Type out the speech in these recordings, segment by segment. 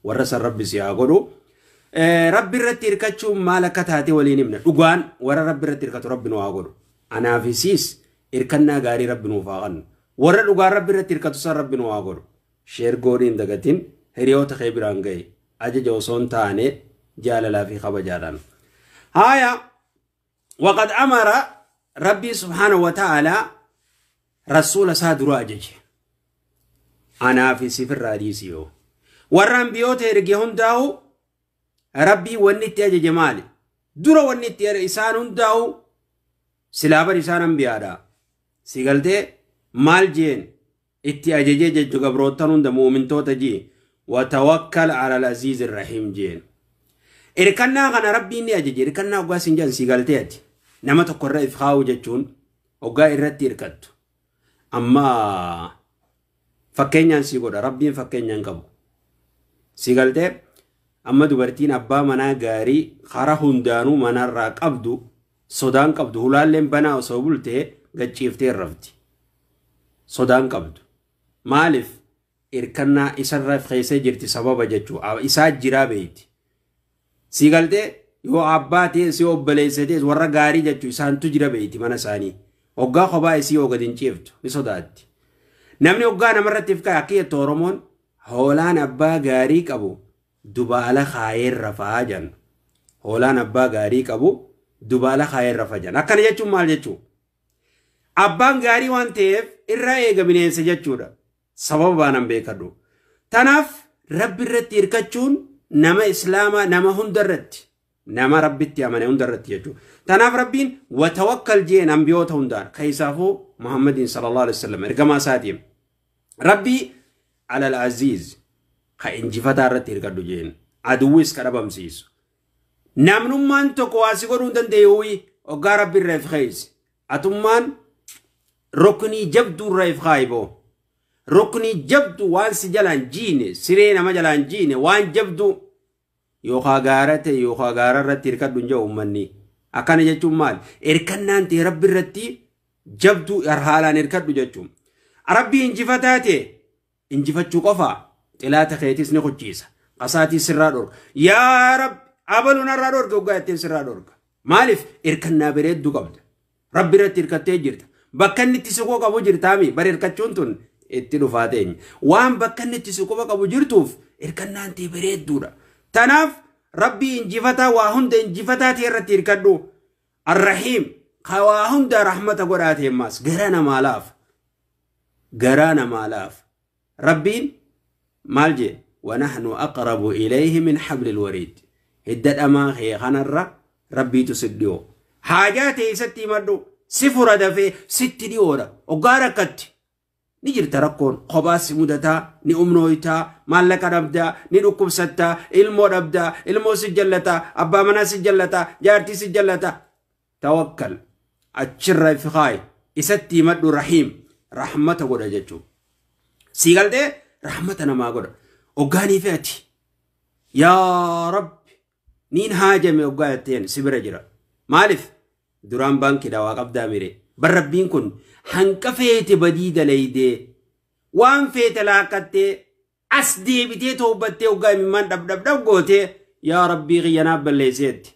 Warra san Rabbi si haa godhu. Rabbi irratti hirkachuun maal akka taate waliin himna. Dhugaan warra Rabbi irratti hirkatu Rabbi nu haa godhu. Anaafisiis hirkannaa gaarii Rabbi nuuf haa kennu. Warra dhugaan Rabbi irratti hirkatu san Rabbi nu haa godhu. Share godhii hin dagatin, hiriyoota kee biraan gahi. Ajaja osoo hin taane jaalalaa fi kabajaadhaan. Haaya, waqad amara Rabbii subhaanahu wa ta'aalaa rasuula isaa dura ajaje. Anaa fi sifirraa dhiisi yoo. Warra ambiyoota erge hundaa'u Rabbii wanni itti ajaje maali? Dura wanni itti isaan hundaa'u silaa bar isaan ambiyaadha. Si galtee maal jeen itti ajajee jechu gabroottan hunda muumintoota jee watawakkal ala al-aziiz irrahiim jeen. Irkannaa kana Rabbiin ni ajaje. Irkannaa hoggaa siin jedhan si galtee ati. Nama tokko irra if kaa'u jechuun hoggaa irratti hirkattu. Amma fakkeenyaan si godha. Rabbiin fakkeenyaan qabu. Si galtee amma dubartiin abbaa manaa gaarii karaa hundaanuu manarraa qabdu sodaan qabdu hulaalleen banaa osoo bultee gacciiftee rafti. Sodaan qabdu. Maaliif irkannaa isarra keessee jirti sababa jechuu isaa jiraa beeyti. Si galtee yoo abbaa ta'e si obboleessa ta'e warra gaarii jechuu isaantu jira beeyti mana isaanii. Hoggaa kophaa isii yoo gadi hin ciiftu ni sodaatti. Namni hoggaa namarratti if kaa'e akka jettu Oromoon hoolaan abbaa gaarii qabu dubaala kaayeen rafaa jedhan. Hoolaan abbaa gaarii qabu dubaala kaayeen rafa jedhan. Akkana jechuun maal jechuu? Abbaan gaarii waan ta'eef irraa eega bineensa jechuudha. Sababa baanan beekadhu. Tanaaf Rabbi irratti hirkachuun nama Islaamaa nama hunda irratti nama Rabbitti amane hunda irratti jechuudha. Tanaaf Rabbiin watawakkal jeen ambiyoota hundaan keessaafuu Muhammadiin sallallahu alaihi wasallam ergamaa isaatiin Rabbii alal aziiz ka injifataa irratti hirkadhu jeen aduwwis ka dhabamsiisu. Namnummaan tokko waa si godhuu hin danda'u hoggaa Rabbi irra if keessa. Atummaan ruknii jabduu irra if kaayiboo. Ruknii jabduu waan si jalaan jiine siree nama jalaan jiine waan jabduu yookaan gaara ta'e yookaan gaara irratti hirkadhu hin jiru uummanni. Akkana jechuun maali? Hirkannaan ta'e Rabbi irratti jabduu haalaan hirkadhu jechuun. Rabbi injifataa ta'e injifachuu qofa xilaata keetis ni kuchiisa. Qasaatii sirraa dhorka. Yaa Rabbi abaluu narraa dhorka hoggaa ittiin sirraa dhorka. Maaliif hirkannaa bareedduu qabda. Rabbi irratti hirkattee jirta. Bakka inni itti siqoo qabu jirtaami bari hirkachuun tun itti dhufaa teenya. Waan bakka inni itti siqoo qabu jirtuuf hirkannaan ta'e bareedduudha. Tanaaf Rabbi injifataa waa hunda injifataa ta'e irratti hirkadhu. Arrahiim ka waa hunda rahmata godhaa ta'e ammaas garaa namaa laafa. Garaa namaa laafa. Rabbiin maal jee? Wanahnu aqrabu ilayhi min hablil wariid. Hidda dhamaa kee kanarra Rabbiitu si dhiyoo. Haajaa ta'e isatti himadhu. Si fura dafee sitti dhiyoodha. Hoggaa rakkatti. Ni jirta rakkoon kophaa si mudataa, ni umnooytaa, maallaqa dhabdaa, ni dhukkubsattaa, ilmoo dhabdaa, ilmoo si jallataa, abbaa manaa si jallataa, jaartii si jallataa. Tawakkal achirra if kaayi isatti himadhu rahiim rahmata godha jechuudha. Si galtee rahmata namaa godha. Hoggaanii fi ati yaa Rabbi niin haajame hoggaa jetteen si bira jira. Maaliif duraan baankiidha waa qabdaa mire. Bar Rabbiin kun hanqa feete badii dalaydee waan feete laakkattee as deebitee toobbattee hoggaa imimmaan dhab dhab dhab gootee yaa Rabbii kiyya naaf balleesseetti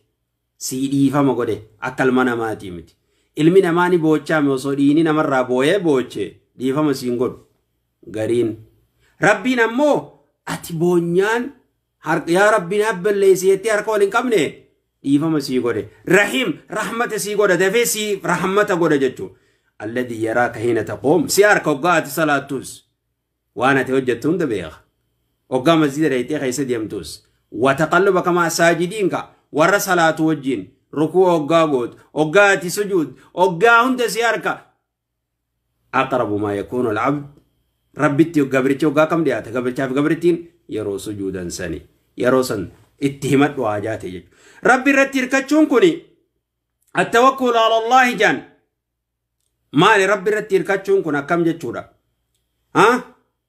sii dhiifama godhe akka ilma namaatii miti. Ilmi namaa ni boochaame osoo dhiini namarraa booyee booche dhiifama siin godhu gariin. Rabbiin ammoo ati boonyaan yaa Rabbi naaf balleessi jettee harka wal hin qabne dhiifama sii godhe. Rahiim rahmata sii godha dafee sii rahmata godha jechuudha. Alladii yaraaka hiina taquum si harka hoggaa ati salaattus waan ati hojjettu hunda beeka. Hoggaa masjida dhayxee keessa deemtus wataqalluba kamaa saajidiin ka warra salaatu wajjin rukuu hoggaa gootu hoggaa ati sujuud hoggaa hunda si harka. Aqrabu maa yakuunu al-abd Rabbitti gabrichi hoggaa kam dhiyaata gabrichaaf gabrittiin yeroo sujuudan sani yeroo san itti himadhu haajaa ta'e jechuudha. Rabbi irratti hirkachuun kuni attawakkul ala Allaahi jaan maali Rabbi irratti hirkachuun kun akkam jechuudha? Ha?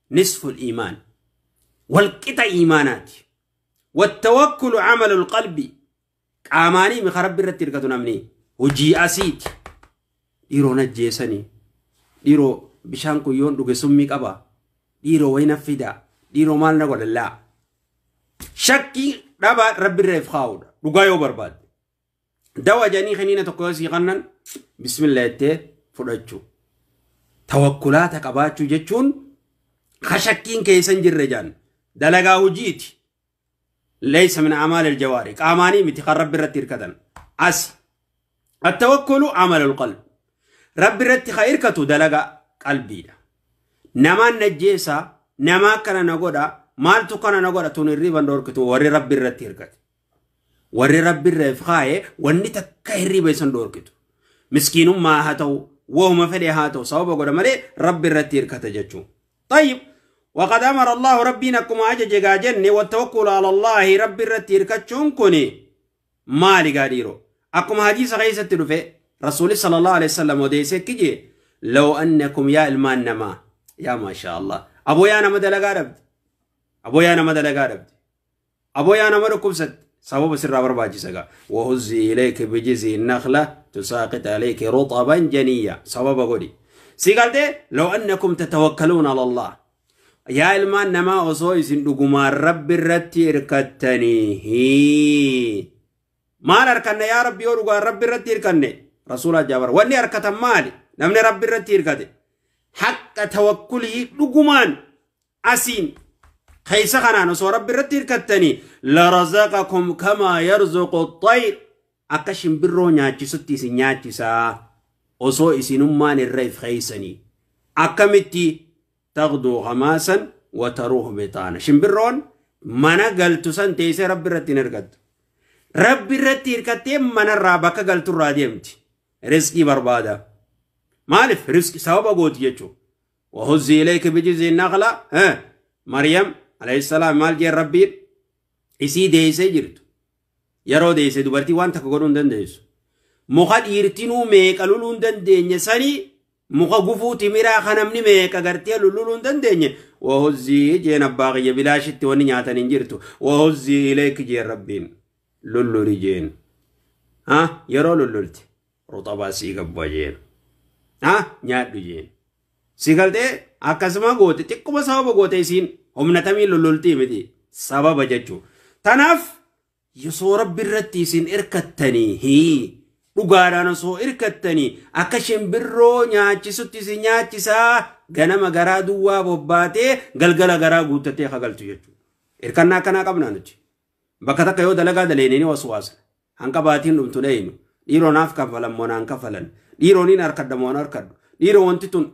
Nisful iimaan. Walqixa iimaanaati. Wattawakkulu amalul qalbi. Qaamaanii mika Rabbi irratti hirkatu namni hojii asiiti. Dhiiroo najjeesanii. Dhiiroo bishaan kun yoon dhuge summii qaba. Dhiiroo wayi na fida. Dhiiroo maal na godha laa. Shakkii dhabaa rabbi irra if kaa'uudha. Dhugaa yoo barbaadde. Dawa jedhanii kaniina tokko yoo sii kannan bismillah jettee fudhachuu. Tawakkulaata qabaachuu jechuun ka shakkiin keessa hin jirre jaan. Dalagaa hojiiti. Laysa min a'maal aljawaari. Qaamaanii miti kan rabbi irratti hirkatan. As. Attawakkulu amalul qalb. Rabbi irratti ka hirkatu dalagaa qalbiidha. Namaan najjeesaa, namaa akkana na godha, maaltu kana na godha tun hirriban dhoorkitu warri rabbi irratti hirkate. Warri rabbi irra if kaa'e wanni takka hirriba isan dhoorkitu. Miskiinummaa haa ta'u, wahuma fedhe haa ta'u sababa godha malee rabbi irratti hirkata jechuun. طيب وقد أمر الله ربنا كما أجج جن والتوكل على الله ربي irratti hirkachuun kuni maali gaadhiiro. Akkuma hadiisa keessatti dhufe رسول صلى الله عليه وسلم odeesse kije لو أنكم يا ilmaan namaa yaa maashaa Allah aboo yaa nama dalagaa dhabde aboo yaa nama dalagaa dhabde aboo yaa nama dhukkubsatte sababa sirraa barbaachisa gaa وهزي إليك بجذع النخلة تساقط عليك رطبا جنيا sababa godhi si galtee لو أنكم تتوكلون على الله yaa ilmaan namaa osoo isin dhugumaan rabbi irratti hirkattanii maal harkanne yaa rabbi yoo dhugaan rabbi irratti hirkanne rasuula jaabar wanni harkatan maali namni rabbi irratti hirkate haqqa tawakkulii dhugumaan asiin keessa kanaan osoo rabbi irratti hirkattanii لرزقكم كما يرزق الطير akka shimbirroo nyaachisutti isin nyaachisaa osoo isinummaan irra if keeysanii akkamitti تغدو خماسا وتروح بطانا shimbirroon mana galtu san teessee rabbi irratti hin hirkattu. Rabbi irratti hirkattee manarraa bakka galturraa deemti. Riskii barbaada. Maaliif riskii sababa gooti jechuudha. وهزي إليك بجذع النخلة Maryam عليه السلام maal jeen rabbiin isii deessee jirtu. Yeroo deessee dubartii waan takka godhuu hin dandeessu. Muka dhiirtinuu meeqa luluu hin dandeenye sanii muka gufuu timiraa kan namni meeqa gartee luluu hin dandeenye. وهزي jeen abbaa kiyya bilaashitti wanni nyaatan hin jirtu. وهزي إليك jeen rabbiin lulluli jeen. Yeroo lullulti ruxabaa sii gabba jeen. Nyaadhu jeen. Si galtee akkasuma goote xiqquma sababa goote isiin humna tamiin lullultii miti sababa jechuu. Tanaaf osoo rabbi irratti isin hirkattanii dhugaadhaan osoo hirkattanii akka shimbirroo nyaachisutti isin nyaachisaa ganama garaa duwwaa bobbaatee galgala garaa guuttatee kagaltu jechuudha. Hirkannaa akkanaa qabnaa nuti. Bakka takka yoo dalagaa daleenee ni waswaasna. Hanqa baatiin dhumtu dheeynu. Dhiiroo naaf kafalan moo naan kafalan. Dhiiroo niin harkadha moo harkadhu. Dhiiroo wanti tun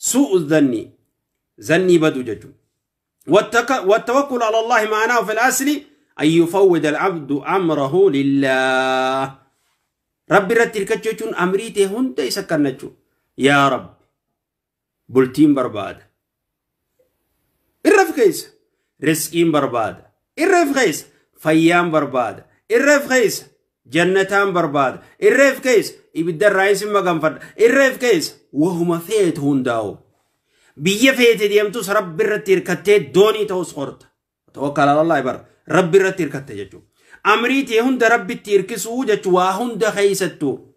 su'u zanni zanni badu jechuudha. والتوكل على الله معناه في الأصل أن يفوض العبد أمره لله. ربي irratti hirkachuu jechuun amrii ta'e hunda isa kannachuu. Yaa Rabbi bultiin barbaada. Irra keessa riskiin barbaada. Irra keessa fayyaan barbaada. Irra keessa jannataan barbaada. Irra keessa ibidda irraa isin maganfadha. Irra keessa wahuma feetu hundaa'u. Biyya feete deemtus rabbi irratti hirkattee doonii ta'us horta. توكل على الله bara rabbi irratti hirkatte jechuudha. Amrii ta'e hunda rabbitti hirkisuu jechuun waa hunda keessattuu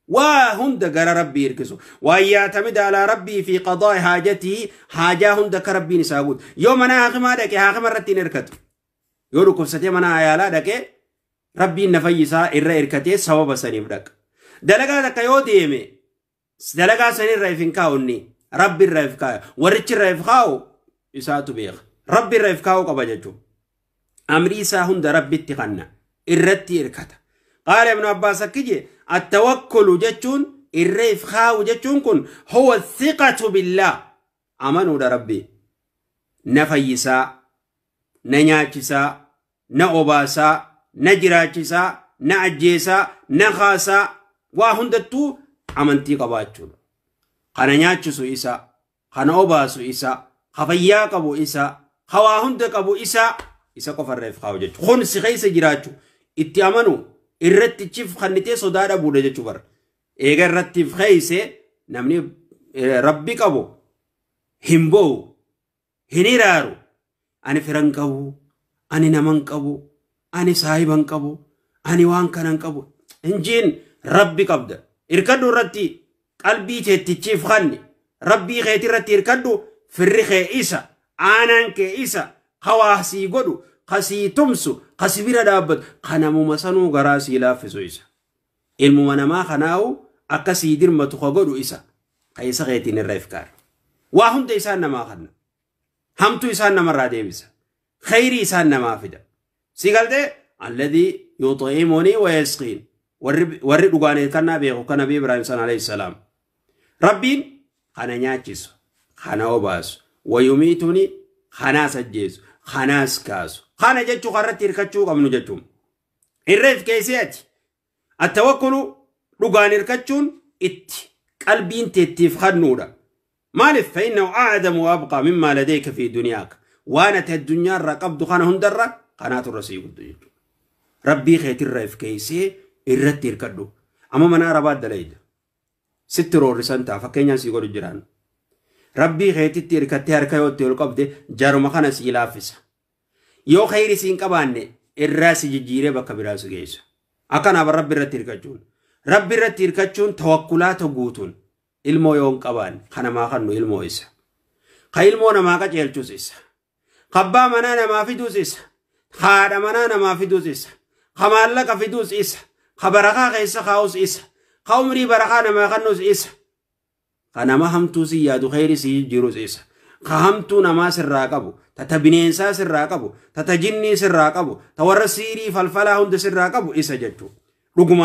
waa hunda gara rabbii hirkisu. وأن يعتمد على ربه في قضاء حاجته haajaa hunda akka rabbiin isaa guutu. Yoo mana haakimaa dhaqe haakima irratti hin hirkatu. Yoo dhukkubsatee mana yaalaa dhaqe rabbiin na fayyisaa irra hirkatee sababa saniif dhaqa. Dalagaa takka yoo deeme dalagaa sanirra if hin kaa'u rabbi irra if kaa'u warrichi irra if kaa'u isaatu beeka. Rabbi irra if kaa'u qaba jechuudha. Amrii isaa hunda rabbitti kanna irratti hirkata. قال ابن عباس كجي التوكل جتون الريف خاو جتون كن هو الثقة بالله أمنوا ربي نفيسا ننياكسا نأوباسا نجراكسا نعجيسا نخاسا وهندتو أمنتي قباتشون قنا نياكسو إسا قنا أوباسو إسا خفيا قبو إسا خواهند قبو إسا إسا قفر ريف خاو جتون خون سخيس جراچو itti amanu irratti chif kannitee sodaa dhabuudha jechuu bara. Eega irratti keeyse namni rabbi qabu hin bo'u hin iraaru. Ani firan qabu, ani naman qabu, ani saahiban qabu, ani waan kanan qabu. Hinjiin rabbi qabda. Hirkadhu irratti qalbii teettichiif kanni rabbii keeti irratti hirkadhu firri kee isa aanaan kee isa hawaasii godhu Ka sii tumsu, ka si bira dhaabbatu, ka namuma sanuu garaa sii laaffisu isa. Ilmuma namaa kanaawu akka sii dirmatu ka godhu isa. Ka isa keetiin irra ifkaare. Waa hunda isaan namaa kanna. Hamtuu isaan namarraa deebisa. Khayrii isaan namaa fida. Si galtee الذي يطعمني ويسقين. Warri dhugaan kannaa beeku kan Nabii Ibraahim san عليه السلام. Rabbiin kana nyaachisu, kana obaasu, ويميتني kanaas ajjeesu, kanaas kaasu. Kana jechuu kanarratti hirkachuu qabnu jechuun. Irra if keessee ati. التوكل dhugaan hirkachuun itti qalbiin teettiif kennuudha. Maaliif؟ فإنه أعظم وأبقى مما لديك في دنياك. Waan ati addunyaarraa qabdu kana hundarra kanaatu irra sii guddu jechuudha. Rabbii keetirra if keessee irratti hirkadhu. Amma mana Arabaa dalayda. Sitti roorrisan ta'a, fakkeenyaan sii godhu jiraan. Rabbii keetitti hirkattee harka yoo itti ol qabde, jaruma kana sii laaffisa. Yoo khayri siin qabaanne, irraa si jijjiiree bakka biraa si geessa. Akkanaaf Rabbi irratti hirkachuun. Rabbi irratti hirkachuun tawakkulaata guutuun ilmoo yoo hin qabaanne, kan namaa kannu ilmoo isa. Ka ilmoo namaa qajeelchus isa. Kabbaa manaa namaa fiduus isa. Haadha manaa namaa fiduus isa. Ka maallaqa fiduus isa. Ka barakaa keessa kaa'us isa. Ka umrii barakaa namaa kennuus isa. Ka nama hamtuu si yaadu khayri si jijjiirus isa. Ka hamtuu namaa sirraa qabu, tata bineensaa sirraa qabu, tata jinnii sirraa qabu, ta warra siirii falfalaa hunda sirraa qabu isa jechuudha. Dhugumaan.